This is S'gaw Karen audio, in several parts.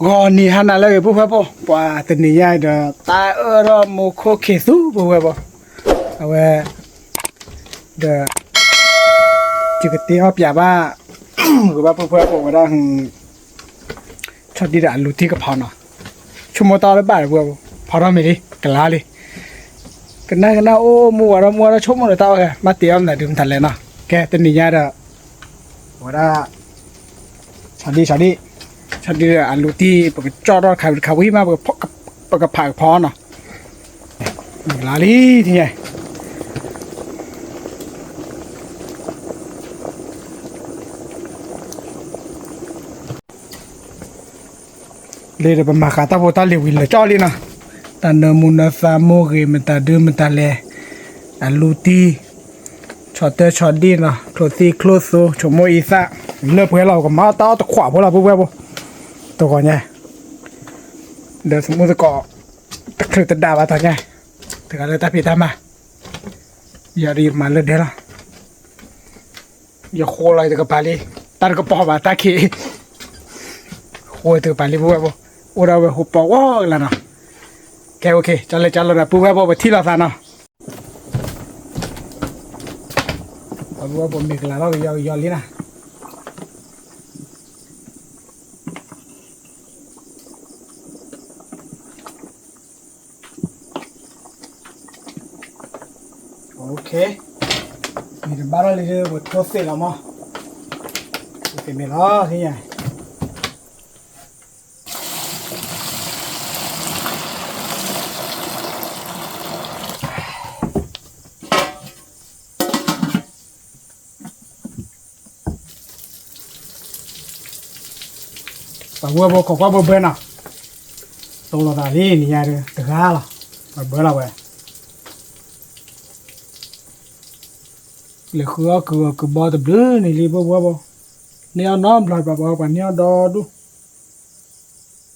ဂီၤနံၤဟါနၤလၢအဂ့ၤ ပုၢ်ဝဲၢ်ဖိ, ပှၤတနံၤညါအံၤဒီး တၢ်အၢၣ်ထီၣ်မူခိၣ်ခ့သူ ပုၢ်ဝဲၢ်ဖိ, အဝဲ ဒီး ယကတဲအီၣ်ပၠးဘၣ် ဂ့ၤဘၣ် ပုၢ်ဝဲၢ်ဖိ ဝဲဒၣ် ဆီဒံၣ်ဒီးအလူတံၢ်ကဖီနီၤ, ဆိကမိၣ်တၢ်အီၣ်လၢဘၣ်ဒီး ပုၢ်ဝဲၢ်ဖိ, ဖီထီၣ်မ့ၢ်လံ ကလါလံ, ကနၣ်ကနၣ်အိၣ်မူဝဲဒီးမူဝဲဒီး ဆိကမိၣ်ဒီးတၢ်အီၣ်ဂဲၤ မ့ၢ်တဲအီၣ်မနုၤဒုးမတၤလဲၣ်နီၤ, ကဲ တနံၤညါဒီး ဝဲဒၣ် ဆီဒံၣ် ဆီဒံၣ် ဆီဒံၣ်ဒီးအလူတံၢ် ပကကၠီၣ်ထီၣ်တခါဝံၤတခါဝံၤမး ပကဖးကဖီနီၤ, မ့ၢ်ကလါလံ ထံၣ်ညါ လၢဒီးပမၤဃာ်တၢ်ဖိတၢ်လံၤဝံၤလၢာ်ကၠီလံနီၤ, တၢ်နၢမူနၢသးမိၢ်ဂ့ၤမတၤဒုမတၤလဲၣ်, အလူတံၢ်, ဆီတၢၢ်ဆီဒံၣ်နီၤ, ချိၣ်သ့ၣ်ချိၣ်သိ, ဆိကမိၣ်အံသၣ်, လၢပှဲၤလီၤ ကမၤတၢ်အီၣ်တခွးဖိလီၤ ပုၢ်ဝဲၢ်ဖိ, တဂီၤညါ, ဒီးသမူသကိး, တချုးတဒၣ်ဘၣ်တဂၤညါ, တဂၤလၢတၢ်ဖံးတၢ်မၤ, ယၤဒီးယမၤလၢဒဲလီၤ. ယဃိလီၤတကပၤလံ, တၢ်တကပီၤဘၣ်တၢ်ခံး, ဃိတကပၤလံ ပုၢ်ဝဲၢ်ဖိ, အိၣ်ဒၣ်ဝဲဃိပီၤဝီကလါနီၤ, ကဲ okay ကၠီလဲၣ်ကၠီလီၤဒီး ပုၢ်ဝဲၢ်ဖိ ပထံၣ်လိာ်သးနီၤ, ပုၢ်ဝဲၢ်ဖိ မ့ၢ်ကလါလီၤ ကယီကယီလံနီၤ. Okay, မ့ၢ်တဘၣ်ထီၣ်လံဒီး ပထိသ့ၣ်လီၤမး, ထိသ့ၣ်မ့ၢ်လီၤ သ့ၣ်ညါ ပှၤဝဲၢ်ဖိခိးကွၢ်ဘၢဘၢနီၤ, တိလိာ်သးလံနံၤညါဒီး တဂၤလီၤ, ပှၤဘၢလီၤဝဲ, လဲၤဃုအီၣ်ကုၤအီၣ်ကုၤဘီတဘျုးန့ၣ်လံ ပုၢ်ဝဲၢ်ဖိ, န့ၢ်အီၣ်နီတဘျီဘၣ် ပှၤန့ၢ်အီၣ်ဒီဒူၣ်,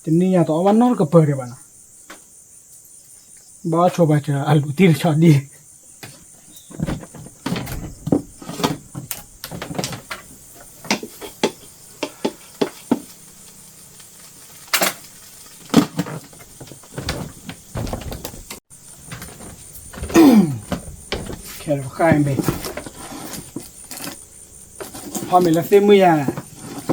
တနံၤညါတအီၣ်ဘၣ်နီတကပၤဒံးဘၣ်နီၤ, ဘၣ်ဆိဘၣ်စၢၤအလူတံၢ်တဆီဒံၣ် ခဲလၢာ်ဃၢ်အံၤမ့ၢ် ဖီမ့ၢ်လၢသ့ၣ်မုၢ်ယၤ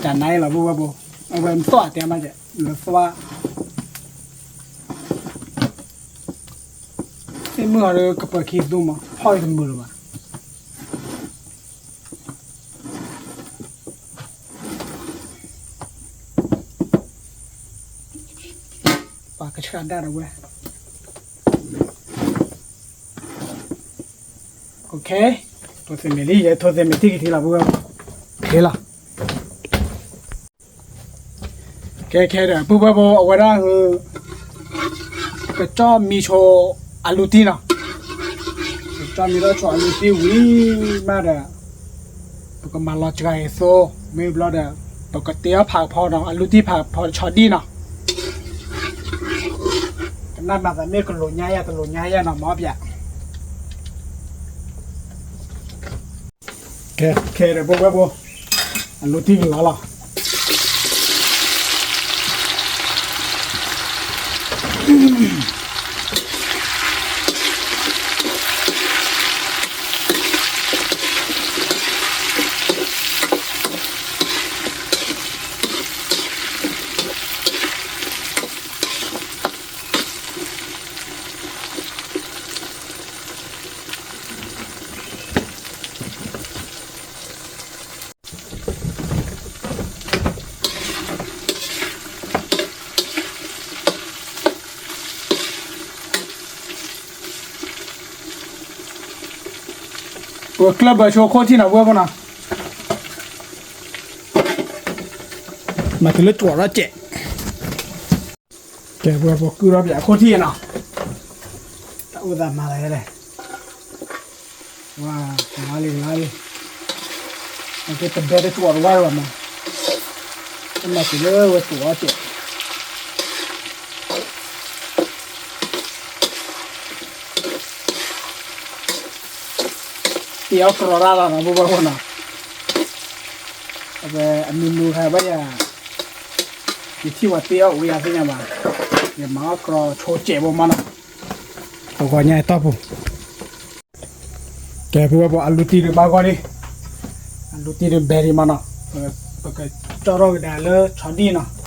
တၢ်နါအံၤလီၤ ပုၢ်ဝဲၢ်ဖိ, အဝဲမသွါတဲမး လၢသွါ သ့ၣ်မုၢ်အီၤလၢကပၢၤခံသူမး ဖီအံၤတမုာ်လၢၤဘၣ်. ပှၤကဆှၣ်ဒၣ်ဒီးဝဲ Okay, ထိသ့ၣ်မ့ၢ်လံ ယဲထိသ့ၣ်မ့ၢ်တံၢ်ကထံလီၤ ပုၢ်ဝဲၢ်ဖိ, ခဲလီၤ. ကဲခဲဒီး ပုၢ်ဝဲၢ်ဖိ အဝဲဒၣ် ကကၠီၣ်မံဆိအလူတံၢ်နီၤ, ကကၠီၣ်မံဒီးဆိအလူတံၢ်ဝံၤမးဒီး ပကမၤလီၤစှၤအံၤသိ မ့ၢ်ဘျီဒီး ပကတဲအီၣ်ဖးကဖီနီၤ အလူတံၢ်ဖးကဖီဆီဒံၣ်နီၤ, ကနၣ်မၤသးမ့ၢ်ကလိာ်ညါယဲ တလိာ်ညါယဲနီၤ မၤအီၣ်ပၠး ခဲခဲဒီး ပုၢ်ဝဲၢ်ဖိ အလူတံၢ်ကလီၤလီၤ. ပကျၢၢ်ဘၢဆိခိၣ်ထံၣ်နီၤ ပုၢ်ဝဲၢ်ဖိနီၤ, မၤတုၤလၢကၠီထီၣ်စဲး, ကဲ ပုၢ်ဝဲၢ်ဖိ ကုၢ်ထီၣ်ပၠးခိၣ်ထံၣ်နီၤ, တၢ်အိၣ်သးမၤလၢလဲၣ် ဝါ လါလံ လါလံ, အကဲတဘဲတကၠီတဝါလၢၤဘၣ်မး, တမၤတုၤလၢဝဲကၠီထီၣ်စဲး တ့အီၣ်ကြီတၢ်လီၤနီၤ ပုၢ်ဝဲၢ်ဖိနီၤ, အဝဲအမံၤမုၢ်ခါဘၣ်ယၤ, ယထံၣ်ဝဲသ့ၣ်အီၣ်ဝံၤယၤသ့ၣ်ညါဘၣ်, ယမၤအီၣ်ကြီဆိကဲးဘိမးနီၤ, ပဂီၤညါအတီၢ်ပူၤ, ကဲ ပုၢ်ဝဲၢ်ဖိ အလူတံၢ်ဒုးဘၣ်ဂီၢ်လံ, အလူတံၢ်ဒုးဘဲလံမးနီၤ, ပကကၠီထီၣ်ကဒါလၢဆီဒံၣ်နီၤ.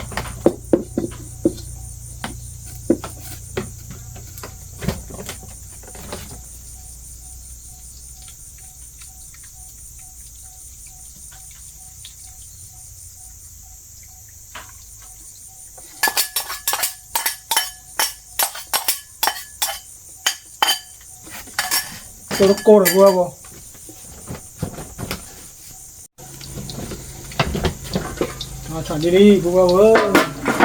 တိၢ်တကိၢ်ဒီး ပုၢ်ဝဲၢ်ဖိ, ဆီဒံၣ်လံ ပုၢ်ဝဲၢ်ဖိဧၢ.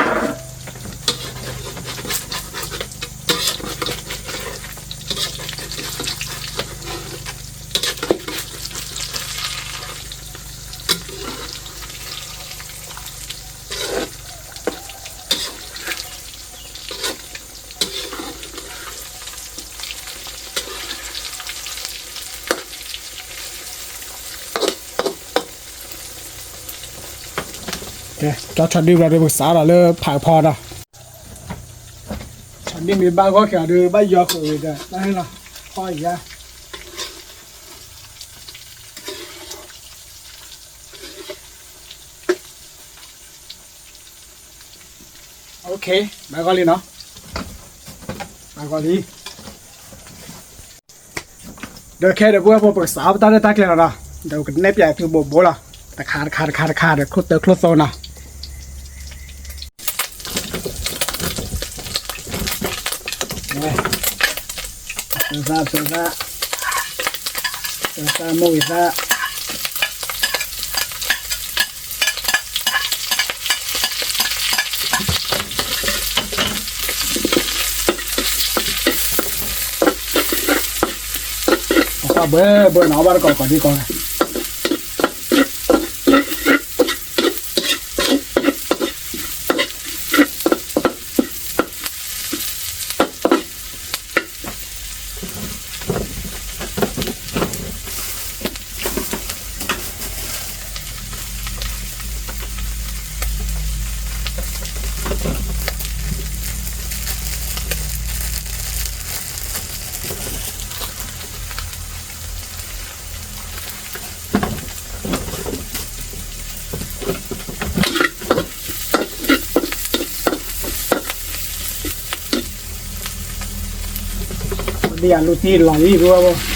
ကဲ ကၠီဆီဒံၣ်ဘျီဒီး ပကစးထီၣ်လၢဖးဖီဒီး, ဆီဒံၣ်မ့ၢ်ဘၣ်ဂီၢ်ခဲအံၤဒီး ဘၣ်ယီၤဃုာ်ဝံၤဒီး ဘၣ်ဟဲလီၤဖီအံၤဧါ. OK, ဘၣ်ဂီၢ်လံနီၤ, ဘၣ်ဂီၢ်လံ. ဒီးခဲအံၤဒီး ပုၢ်ဝဲၢ်ဖိ ပကစးအီၣ်ပတၢ်ရဲၣ်တၢ်ကျဲၤလီၤဒီး, ဒီးပကနဲၣ်ပၠးသုဘိးဘိလီၤ, တခါတခါတခါတခါဒီး ချိၣ်တၢချိၣ်သိနီၤ. သၢသၣ် သၢသၣ် သၢသၣ် မိၢ်ဂ့ၤသၣ်. အသၣ်ဘှဲဘှဲနီၤ, အီၣ်ဘၣ်တကိးကိးဒံကိးန့ၣ်. ဒ်အလူတံၢ်လီၤလံ ပုၢ်ဝဲၢ်ဖိ.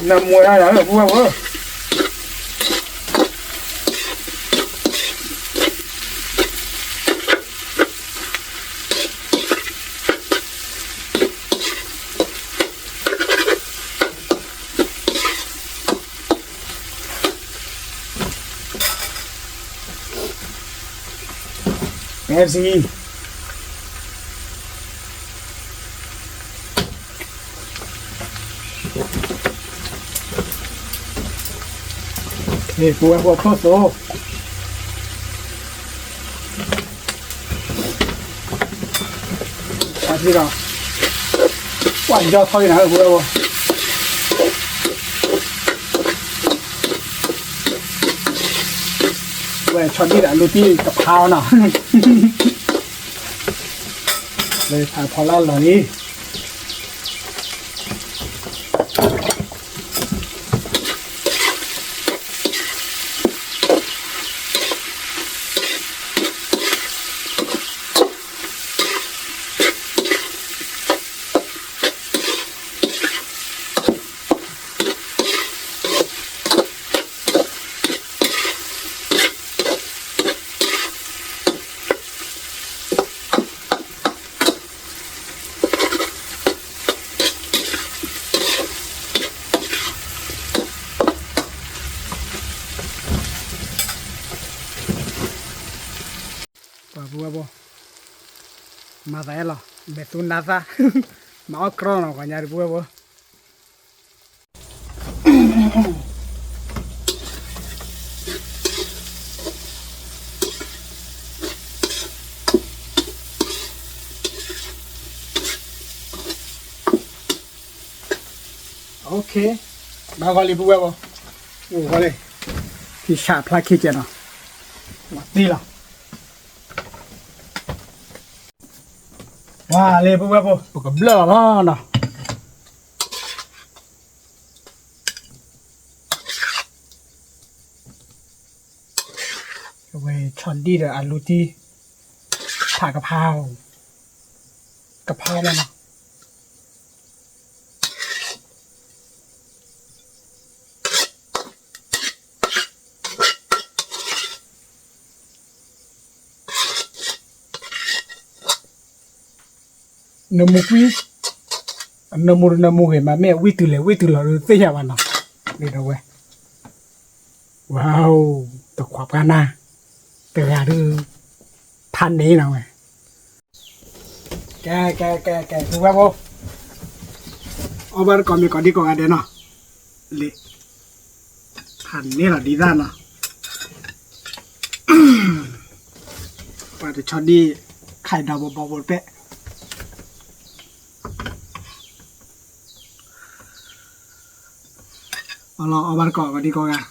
နမူၤဒၣ်လၢ ပုၢ်ဝဲၢ်ဖိ. အဲၣ်စံ ပုၢ်ဝဲၢ်ဖိ အခိၣ်သိး အထံဒီး ပှၤယီၢ်ထီၣ်လံနၤ ပုၢ်ဝဲၢ်ဖိ, ဝဲဆီဒံၣ်ဒီးအလူတံၢ်တဖးအီၤနီၤ, လၢဖးဖီလာ်လီၤလံ. ပှၤပုၢ်ဝဲၢ်ဖိ မၤသးအဲၣ်လီၤ မဲာ်သူနါသၣ် မၤအီၣ်ကြီနီၤ ပှၤညါဒီးပုၢ်ဝဲၢ်ဖိ. ဘၣ်ဂီၢ်လံ ပုၢ်ဝဲၢ်ဖိ, အိၣ်ဂီၢ်လံ, ခံဆၣ်ဖျါခံကဲးနီၤ, သံလီၤ, ဝါလံ ပုၢ်ဝဲၢ်ဖိ ပကဘျၢၣ်လီၤလီၤနီၤ. အဝဲဆီဒံၣ်ဒီးအလူတံၢ်, ဖးကဖါ, ကဖါလီၤနီၤ. နမူကွံာ်, နမူတနမူဂ့ၤ မ့မ့ၢ်ဝံၢ်တုၤလဲၣ်ဝံၢ်တုၤလီၤဒုးသ့ၣ်ညါဘၣ်နီၤ, ဒ်ဒီးဝဲ, ဝါ, တခွးပှၢ်နၢ်, တဂၤဒုး, ဖးန့ၢ်နီၤဝဲ, ကဲ, ကဲ, ကဲ, ကဲ, ပုၢ်ဝဲၢ်ဖိ, အီၣ်ဘၣ်တကိးမ့ၢ်ကိးဒံကိးဂၤဒဲးနီၤ, လံ, ဖးန့ၢ်လီၤဒ်သၣ်နီၤ, ပှၤတဆီဒံၣ်, ခါအံၤဒီးဘီဘီဖိတပဲၣ် အီၣ်လီၤအီၣ်ဘၣ်တကိးကိးဒံကိးဂၤ,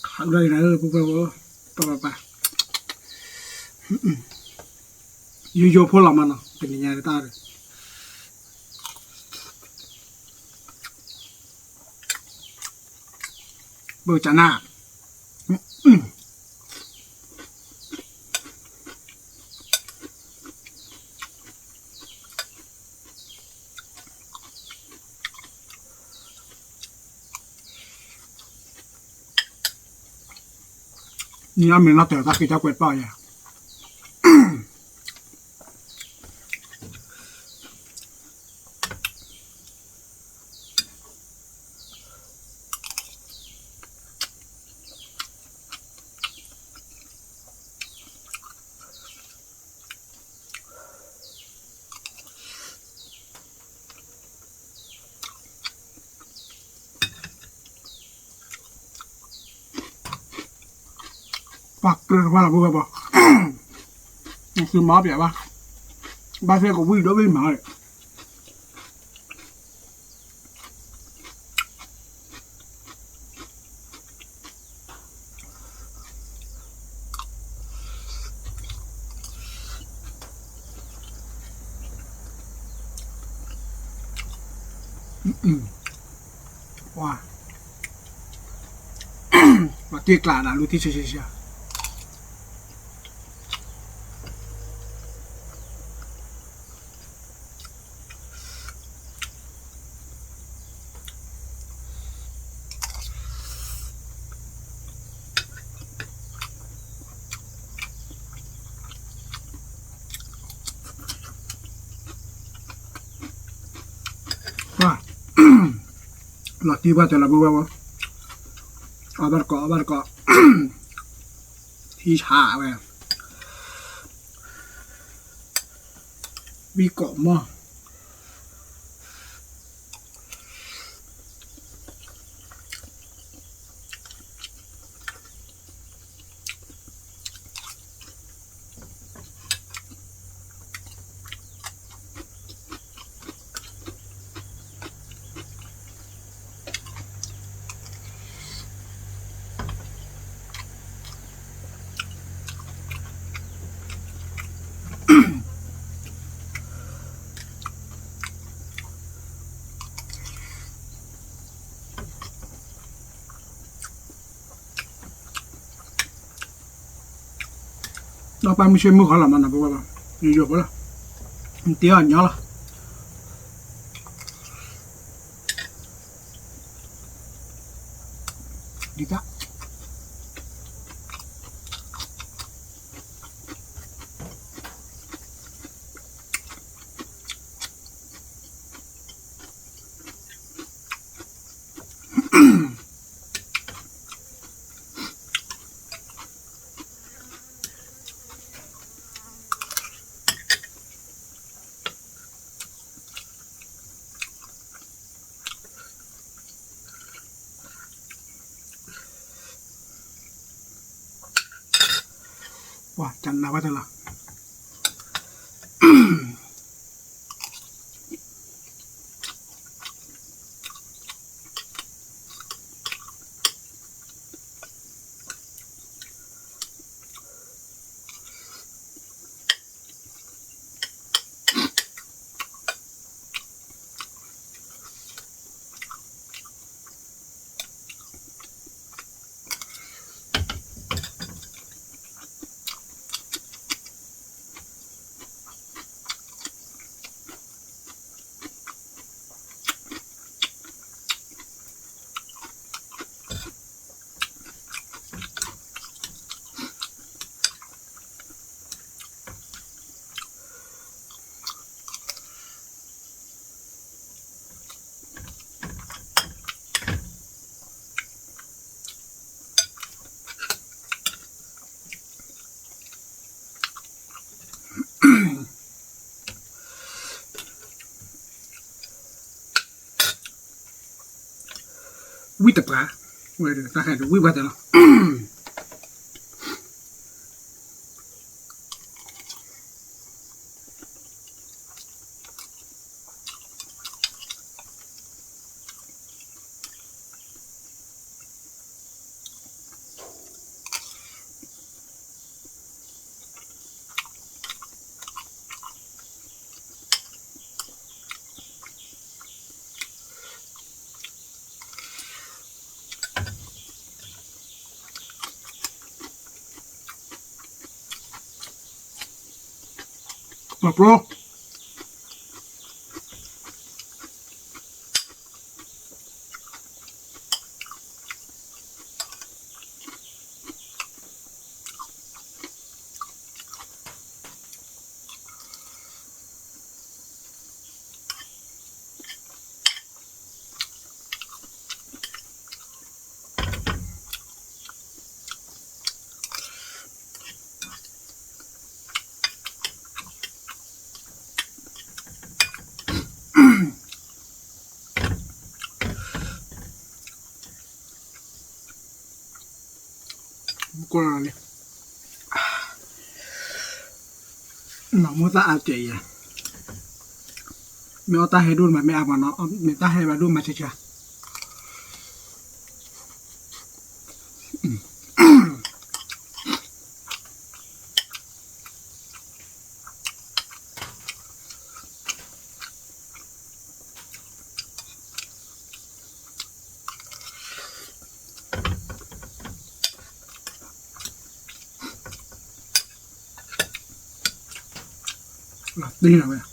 ခးလၢအံၤနၤဧၢ ပုၢ်ဝဲၢ်ဖိ, ပၢ်ပၢ်ပၢ်, ယိယိဖိလီၤမးနီၤ တနံၤညါတၢ်ဒီး ပကနၣ်, နံၤအမ့ၢ်နီၢ်တၢၤတၢ်ဃ့တၢ်ကွဲးတပၣ်ယၤ ပှၤကြၢးတပှၢ်လီၤ ပုၢ်ဝဲၢ်ဘီ, နသုမၤပျဲဘၣ်, ဘၣ်သ့ၣ်ကဝံၣ်ဒိၣ်ဘ့ၣ်မၤဒီး ပှၤတ့ၢ်ကျးနၤ လူထံဆံးဆံးဆံး ပှၤ လီၤတံၢ်ပှၢ်တဲလီၤ ပုၢ်ဝဲၢ်ဝဲ အီၣ်ဘၣ်တကိး အီၣ်ဘၣ်တကိး ထံဆးဝဲ ဝံၣ်ကိးမီၢ် ဒီးပၢ်မုၢ်ဆ့ၣ်မုၢ်ဃီလီၤမးနီၤ ပဝဲဘၣ် ယိယိဖိလီၤ နတ့အီၣ်ညီလီၤ ဒ်တၢ်ပှၤကနၣ်ဝဲတလီၤ ဝံၣ်တပှၢ်, ဝဲတၢ်ဃဲဒီးဝံၣ်ပှၢ်တၢ်လီၤ. မၤပျီ ကွၢ်လံ, နီၢ်မိၢ်သၣ်အါကဲးယၤ, မ့ၢ်အီၣ်တၢ်ဟဲဒိၣ်မး မ့ၢ်အါပှၤနီၤ, မ့ၢ်တၢ်ဟဲဘၣ်ဒိၣ်မးဆါဆါ. လီၤတံၢ်လီၤဝဲ.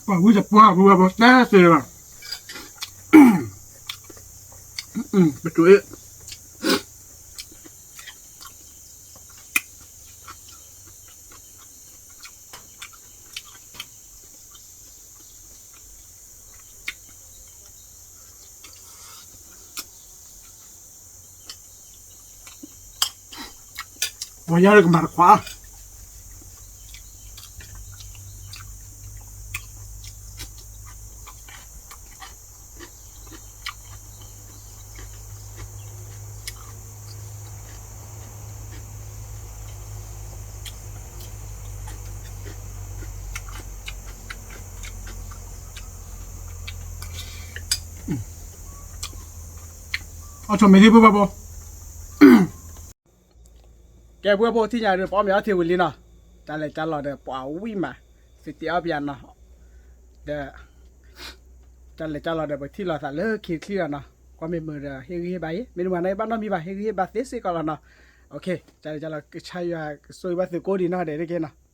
ပှၤဝံၣ်တပှၢ် ဝံၣ်ဝဲပတဲသ့ဘၣ်, ပတုၤအ့ၣ် ပှၤယါလၢကမၤတခွး အီၣ်ဆိးမ့ၢ်သ့ၣ်ဘၣ်ဘၣ်ဘၣ်, ကဲ ပုၢ်ဝဲၢ်ဖိ ထံၣ်ညါဒီး ပအီၣ်မ့ၤအီထံဝံၤလံနီၤ, တၢ်လဲၤတၢ်လီၤဒီး ပှၤဝံၣ်မး, သုတဲအီၣ်ပယၤနီၤ, ဒီး တၢ်လဲၤတၢ်လီၤဒီး ပထံၣ်လိာ်သးလၢခံတချံလီၤနီၤ, ကွၢ်မ့ၢ်မုာ်ဒီး ဟ့ၣ်ဂံၢ်ဟ့ၣ်ဘါအံၤ, မ့တမ့ၢ်န့ၣ် ဘၣ်နီတမံၤဘၣ် ဟ့ၣ်ဂံၢ်ဟ့ၣ်ဘါသ့စ့ၢ်ကီးလီၤနီၤ, တၢ်လဲၤတၢ်လီၤ ကဆါယွၤကဆိၣ်ဂ့ၤဘၣ်သုကိးဒံးနီၤ ဒဲးတက့ၢ်နီၤ,